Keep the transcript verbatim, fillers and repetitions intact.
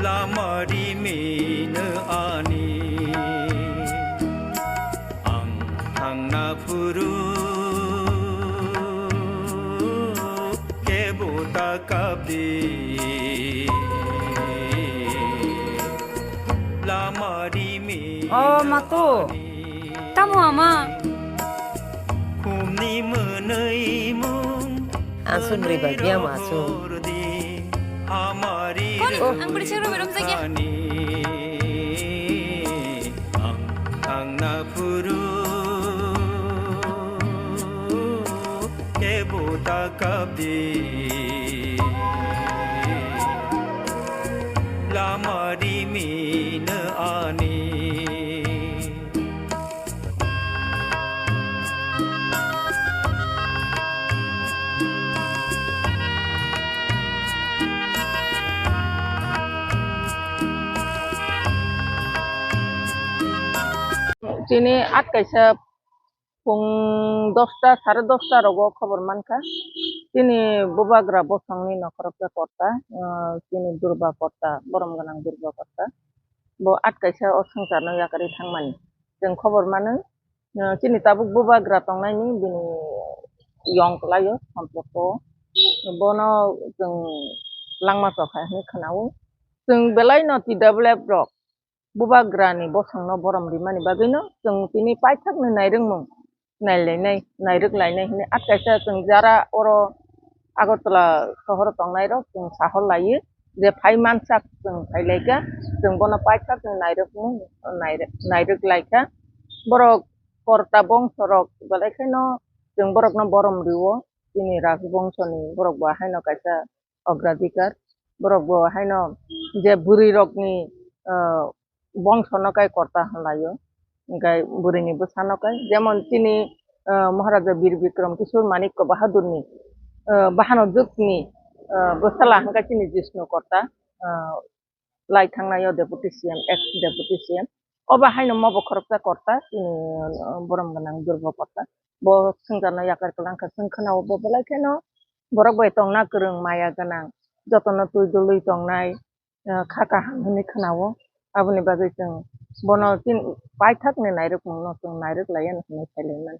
Lama rimino ani, ang thangna phuru kebo ta kapdi. Lama rimino Oh, Matu. Tamo ama? Khumni mwnwi mung Aswk bwrwi bai biyang ma aswk. Kono, ang bwrwi chwng romwi romjakya. Ang thangna phuru kebo ta kapdi. Lama rimino ani. Chini at kaisa pung dosta, sare dosta rogo khobor mankha. Chini bubagra bosongni nokhorok khe korta, ah, chini Durba korta, borom gwnang Durba korta. Bo at kaisa o swngcharno yakarwi thangmani. Chwng khobor mano, ah, chini tabuk bubagra tongnaini bini yong kwlaio, somporko. Bono chwng langma chokha hwnwi khwnao. Chwng belaino T W F rok bubagrani bosongno borom rimani bagwino chwng tini paithakni nairwkmung nailainai, nairwk lainai hwnwi at kaisa chwng jara oro Agartala sohoro tongnairok chwng sahor laiwi je phai mansak chwng phai laikha, chwng bono paithakni nairwkmung nairwk, nairwk laikha. Borok korta bongsorok belai kheno chwng borokno borom rio, chini Rajbongsoni borok bo haino kaisa ogradhikar. Borok bo haino je bwrwi rokni, ah, bongsono kai korta hwnlaio, hwnkhe bwrwini bwsano kai. Jemon chini, ah, Maharaja Bir Bikram Kishore Manikya Bahadurni, ah, bahano jwkni, ah, bwsala hwnkhe chini Jishnu korta, ah, lai thangnaio Deputy C M, ex Deputy C M. Obo haino mobo khoroksa korta, chini, ah, borom gwnang Durba korta. Bo swngcharno yakar kwlangkha, chwng khwnao bo belai kheno borok bai tongna kwrwng, maya gwnang, jotono twi dului tongnai, ah, kha kaham hwnwi khwnao. Aboni bagwi chwng bono tin-, paithakni nairwkmungno chwng nairwk laiya hwnwi sai lai mano.